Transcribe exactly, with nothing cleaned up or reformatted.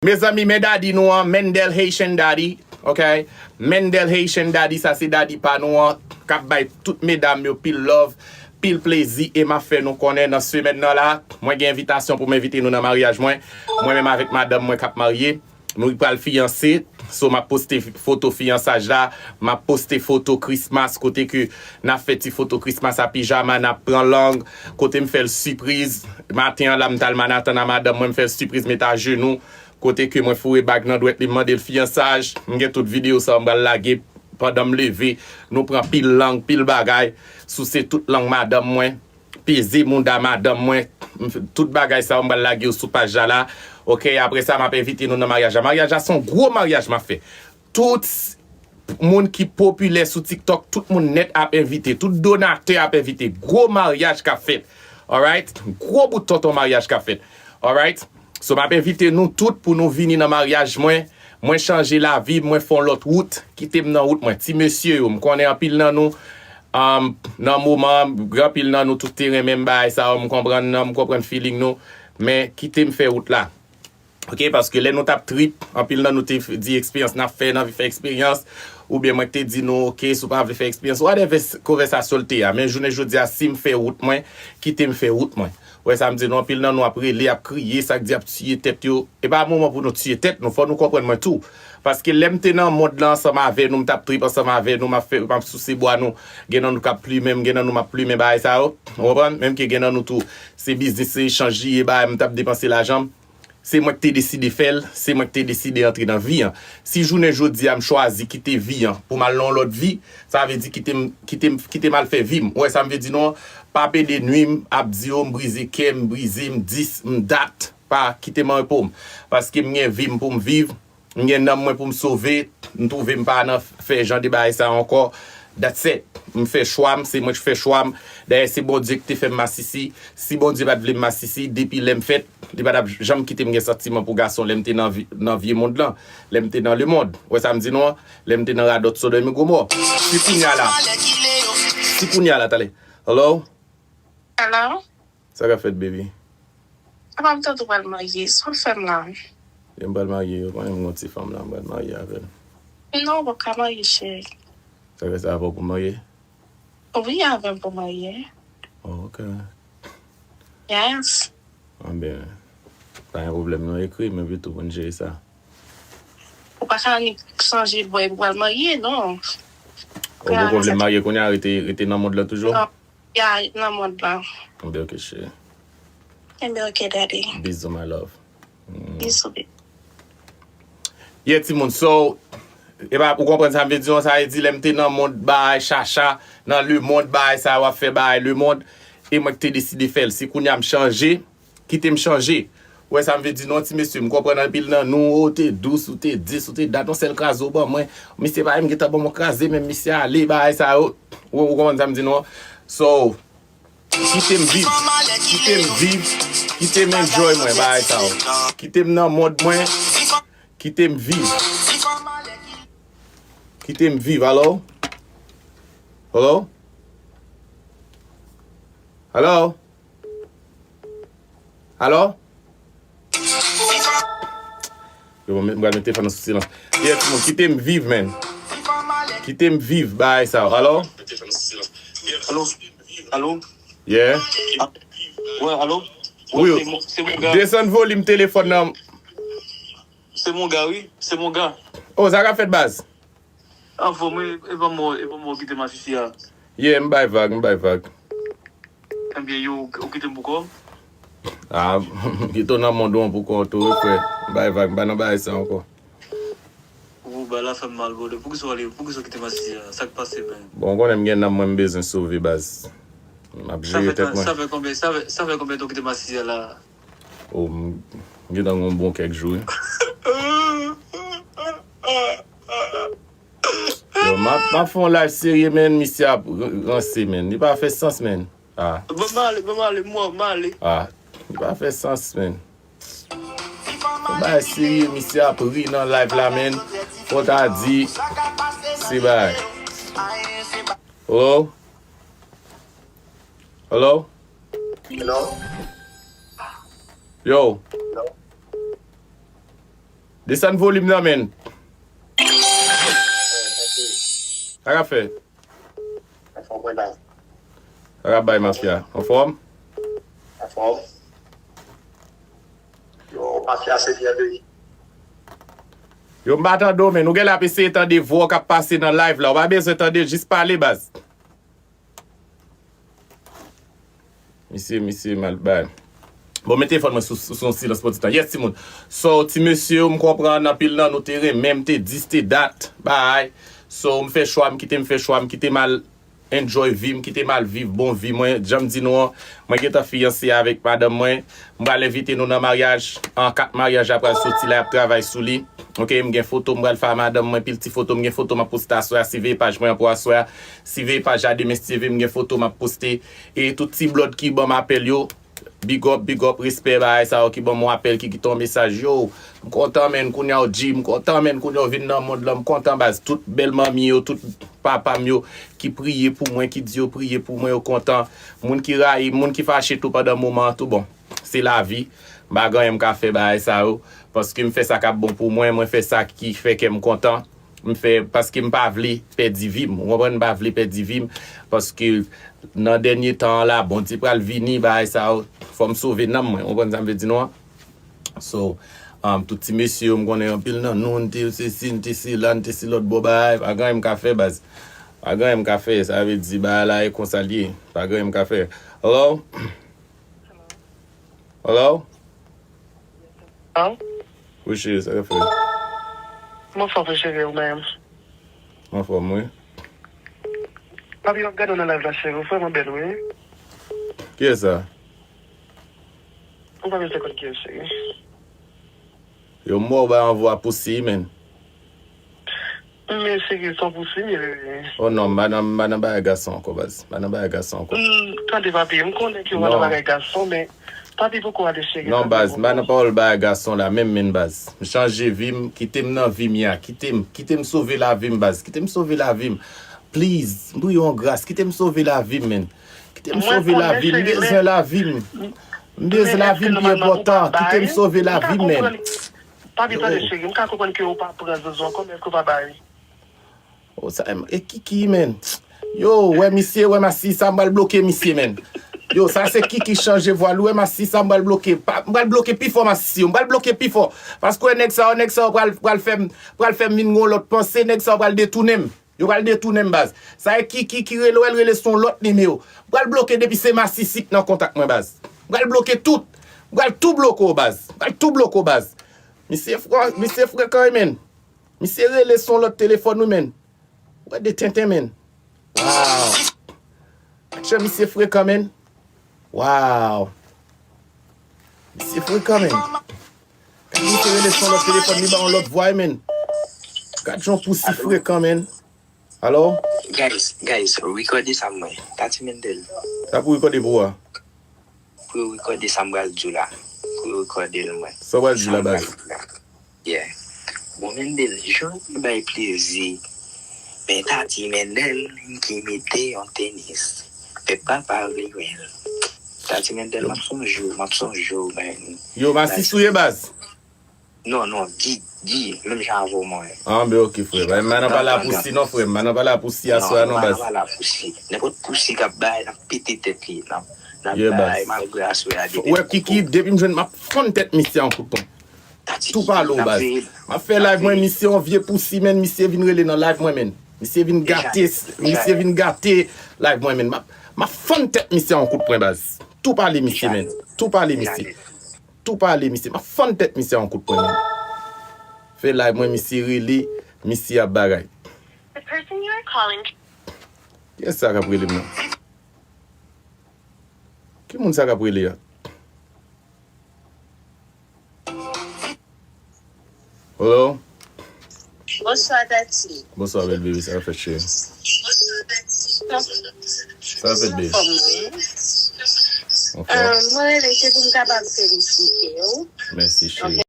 Mezanmi, men daddy nou an, Mendel Haitian Daddy, ok? Mendel Haitian Daddy, sa se daddy pa nou an, k ap bay tout medam yo pil love, pil plezi, e m ap fè nou konnen nan semèn nan la, mwen gen envitasyon pou m envite nou nan maryaj mwen. Mwen menm avèk madanm mwen k ap marye, nou pral fiyanse. So, m ap poste foto fiyansaj la, m ap poste foto Christmas, kote ke n ap fè ti foto Christmas a pijama, n ap pran lang, kote m fè l sipriz. Maten an la, m t al Manhattan a madanm mwen, m fè l sipriz, met ajenou. Kote ke mwen foure bag nan dwèt li, m mande l fiyansaj. M gen tout videyo sa yo, m pral lage pandan m leve. Nou pran pil lang, pil bagay. Souse tout lang madanm mwen. Peze mouda madanm mwen. M f-, tout bagay sa yo, m pral lage yo sou paj la la. Ok, apre sa, m ap envite nou nan maryaj la. Maryaj la se yon gwo maryaj m ap fè. Tout moun ki popilè sou TikTok, tout moun nèt ap envite. Tout donatè ap envite. Gwo maryaj k ap fèt. Alright? Gwo bout tonton maryaj k ap fèt. Alright? So, m ap envite nou tout pou nou vini nan maryaj mwen. Mwen chanje lavi m, mwen fè yon lòt wout. Kite m nan wout mwen. Ti mesye yo, m konnen anpil nan nou, um, nan moman an, gen anpil nan nou tout te renmen m bagay sa yo, m konprann nan, m konprann feeling nou. Men, kite m fè wout la. Ok, paske lè nou t ap trip, anpil nan nou te f-, di eksperyans n ap fè, n anvi fè eksperyans, oubyen mwen te di nou, ok, si w pa vle fè eksperyans, whatever s-, konvèsasyon l te ye a. Men jounen jodi a, si m fè wout mwen, kite m fè wout mwen. Ou wè sa m di nou, anpil nan nou ap rele, ap kriye, sa k di ap tiye tèt yo. E pa moman pou nou tiye tèt nou, fò nou konprann mwen tou. Paske lè m te nan mond lan ansanm avè nou, m t ap trip ansanm avè nou, m ap fè, m ap souse bwa nou, gen nan nou k ap plimen m, gen nan nou m ap plimen bagay sa yo. Ou konprann? Menm ke gen nan nou tou, se biznis, se echanj li ye, bagay, m t ap depanse lajan m. Se mwen ki te deside fè l, se mwen ki te deside antre nan vi an. Si jounen jodi a m chwazi kite vi an pou m al nan yon lòt vi, sa vle di kite m, kite m, kite m al fè vi m. Ou wè sa m vle di nou an? Pa pede nwi m, ap di yo m brize kè, m brize, m dis, m dat. Pa kite m anrepo m. Paske m gen vi m pou m viv, m gen nanm mwen pou m sove, m twouve m pa nan fè jan de bagay sa yo ankò. That's it. M fè chwa m, se mwen ki fè chwa m. Dayè, se Bondye ki te fè m masisi. Si Bondye pa t vle m masisi, depi lè m fèt, li pa t ap janm kite m gen santiman pou gason lè m te nan vi-, nan vye mond lan, lè m te nan lemonn. Ou wè sa m di nou an? Lè m te nan radòt Sodòm e Gomò. Si kounye a la, si kounye a la, tale. Hello? Hello? Sa k ap fèt, baby? Apa m tande w pral marye? Sa w fè m la? Yo, m pral marye, yo konnen m gon ti fanm la, m pral marye avè l. Non, w p ap ka marye, cheri. Sa fè sa avè w pou m marye? Wi, avè m pou marye. Oh, ok. Yes. Anben, pa gen pwoblèm non, ekri m epi tou pou n jere sa. Ou pa ka annik chanje bò epi w pral marye, non. Ou poko vle marye kounye a, rete, rete nan mond lan toujou? Non. Ya, nan mond lan. Anben, ok, cheri. Anben, ok, daddy. Bizou, my love. Mm. Bizou, baby. Yeah, timoun, so, e pa, ou konprann sa m vle di, non, sa vle di, lè m te nan mond bagay chacha, nan lemonn bagay sa, w ap fè bagay lemonn, e mwen ki te deside fè l. Si kounye a m chanje, kite m chanje. Ou wè sa m vle di, non, ti mesye, m konprann anpil nan nou, ou te dous, ou te dis, ou te dat, yon sèl kraze w ban mwen. Misye pa menm gentan ban m yon kraze, men misye ale, bagay sa yo. Ou, ou konprann sa m di nou an? So, kite m viv, kite m viv, kite m enjoy mwen, bagay sa yo. Kite m nan mond mwen, kite m viv. Kite m viv, alo? Hello? Alo? Alo? Yo, mwen, mwen mete telefòn nan sou silans. Yeah, timoun, kite m viv, man. Kite m viv, bagay sa yo. Alo? Alo? Alo? Yeah. Ah, ouais, alo? Wi, ouais, se Mo-, se Moga. Desann volim telefòn nan. Se Moga, wi. Se Moga. Oh, sa k ap fèt, baz? Anfòm, wi, e pa mò, e pa mò kite masisi a. Yeah, m bay vag, m bay vag. Ebyen, yo, ou kite m pou kò w? Ah, kite w nan mond ou an pou kò w tou, wi, frè. M bay vag, m pa nan bagay sa ankò. Ou ba la fè m mal, brother. Poukisa w ale, poukisa w kite masisi a? Sa k pase, man? Bon, ou konnen m gen nanm mwen m bezwen sove, baz. M ap jere tèt mwen. Sa fè konbyen, sa fè, sa fè konbyen tan w kite masisi a la? Oh, m, m gentan gen yon bon kèk jou, wi. Yo, m ap, m ap fè yon live serye, man. Misye ap r-, ranse, man. Li pa fè sans, man. Ah. Bon, m ale, bon, m ale, m ale. Ah. Li pa fè sans, man. Yon bagay serye, misye ap ri nan live la, man. Fò w ta di, se bagay. Hello? Hello? Hello? Yo. Hello? Desann volim nan, menn. Sa k ap fè? Sa k ap bay, mafya? Anfòm? Anfòm. Yo, mafya, se byen, wi. Yo, m pa tande w, menn. Ou genlè ap eseye tande vwa w k ap pase nan live la. Ou pa bezwen tande, jis pale, baz. Misye, misye mal bay. Bon, men telefòn mwen sou, sou, sou silans pou ti tan. Yes, timoun. So, ti mesye, m konprann anpil nan nou te renmen m, te dis, te dat. Bay. So, m fè chwa, m kite m fè chwa, m kite m al enjoy vi m, kite m al viv bon vi mwen. Jan m di nou an, mwen gentan fiyanse avèk madanm mwen. M pral envite nou nan maryaj. An kat maryaj la pral soti la, y ap travay sou li. Ok, m gen foto, m pral fè a madanm mwen, pil ti foto, m gen foto m ap poste aswè a. Siveye paj mwen an pou aswè a. Siveye paj a Demen Steeve, m gen foto m ap poste. E tout ti blòd ki ban m apèl yo, big up, big up, respè, bagay sa yo ki ban m yon apèl, ki kite yon mesaj. Yo, m kontan, menn, kounye a w di, m kontan, menn, kounye a w vin nan mond lan, m kontan, baz. Tout bèl manmi yo, tout papa m yo ki priye pou mwen, ki di yo priye pou mwen, yo kontan. Moun ki rayi m, moun ki fache tou pandan moman an tou, bon, se lavi. M pa gen anyen m ka fè bagay sa yo, paske m fè sa k ap bon pou mwen, mwen fè sa ki fè kè m kontan. M fè paske m pa vle pèdi vi m. Ou konprann? M pa vle pèdi vi m. Paske nan dènye tan an la, Bondye pral vini, bagay sa yo, fò m sove nanm mwen. Ou konprann sa m vle di nou an? So, um, tout ti mesye yo, m konnen anpil nan nou, n te sesi, n te sela, n te se lòt bò bagay. Pa gen anyen m ka fè, baz. Pa gen anyen m ka fè. Sa vle di, bagay la e konsa l ye. Pa gen anyen m ka fè. Hello? Hello? Hello? Wi, cheri, sa k ap fè? Mwen fò, wi, cheri, ou menm? Mwen fò, wi. Papi, m ap gade w nan live la, cheri, ou vrèman bèl, wi. Kiyès sa? Ou pa bezwen konn kiyès, cheri. Yo, m wè w bay yon vwa pousi, menn. Men cheri, se yon pousi m ye, bebe. Oh non, m pa nan, m pa nan bagay gason ankò, baz. M pa nan bagay gason ankò. Mm, tande, papi, m konnen ke w pa nan bagay gason, men papi, poko ale, cheri, tande, poko. Non, baz, m pa nan pawòl bagay gason la, menm, menn, baz. M chanje vi m, kite m nan vi m ya, kite m, kite m sove lavi m, baz. Kite m sove lavi m. Please, m priye w an gras, kite m sove lavi m, menn. Kite m sove lavi m, m bezwen lavi m. M bezwen lavi m pi enpòtan, kite m sove lavi m, menn. Papi, tande, cheri, m ka konprann ke ou pa pran zozo ankò, men èske ou pa bay? Oh, sa, e Kiki, menn. Yo, wè misye, wè masi sa, m pral bloke misye, menn. Yo, sa se Kiki chanje vwa l, wè masi sa, m pral bloke. Pa, m pral bloke pi fò, masi yo, m pral bloke pi fò. Paske wè nèg sa yo, nèg sa yo pral, pral fè m, pral fè m vin gon lòt panse, nèg sa yo pral detounen m. Yo pral detounen m, baz. Sa e Kiki ki rele w, l rele sou yon lòt nimewo. M pral bloke depi se masisi k nan kontak mwen, baz. M pral bloke tout. M pral tou bloke w, baz. M pral tou bloke w, baz. Misye fre-, misye frekan, wi, menn. Misye rele sou yon lòt telefòn, wi, menn. Wè de tenten, menn. Wow. Atchè, misye frekan, menn. Wow. Misye frekan, menn. Gad misye rele sou yon lòt telefòn, li ba yon lòt vwa, wi, menn. Gad jan pousi frekan, menn. Alo? Guys, guys, rekòde sa mwen. Tati Mendel. Sa pou rekòde pou ou a? Pou yo rekòde sa m pral di w la. Pou yo rekòde l mwen. Sa w pral di la, baz? Yeah. Bon, Mendel, jan li bay plezi. Men Tati Mendel ki mete yon tenis. Pèp la pa vle wè l. Tati Mendel, m ap sonje w, m ap sonje w, men. Yo, m asis ou ye, baz? Non, non, Guy, Guy, menm jan avè w, mwen. Ah, ben, ok, frè. M pa nan pale a pousi, non, frè. M pa nan pale a pousi aswè a, non, baz. Non, m pa nan pale a pousi. Nenpòt pousi k ap bay, n ap pete tèt li. N ap, n ap bay malgre aswè a depi. Ou wè, Kiki, depi m jwenn, m ap fann tèt misye a yon kout pwen. Tou pale w, baz. M ap fè live mwen, misye yon vye pousi, menn, misye vin rele nan live mwen, menn. Misye vin gate, misye vin gate live mwen, menn. M ap, m ap fann tèt misye a yon kout pwen, baz. Tou pale misye, menn. Tou pale misye. Tou pale misye. M ap fann tèt misye a yon kout pwen, menn. Fè live mwen, misye rele, misye ap bagay. The person you are calling. Kiyès sa k ap rele m nan? Ki moun sa k ap rele a? Hello? Bonswa, Tati. Bonswa, bèl bebe, sa k ap fèt, cheri? Sa k ap fèt, bebe? Anfòm, wi. Ok. Ah, mwen rele, se pou m kapab felisite w. Mèsi, cheri.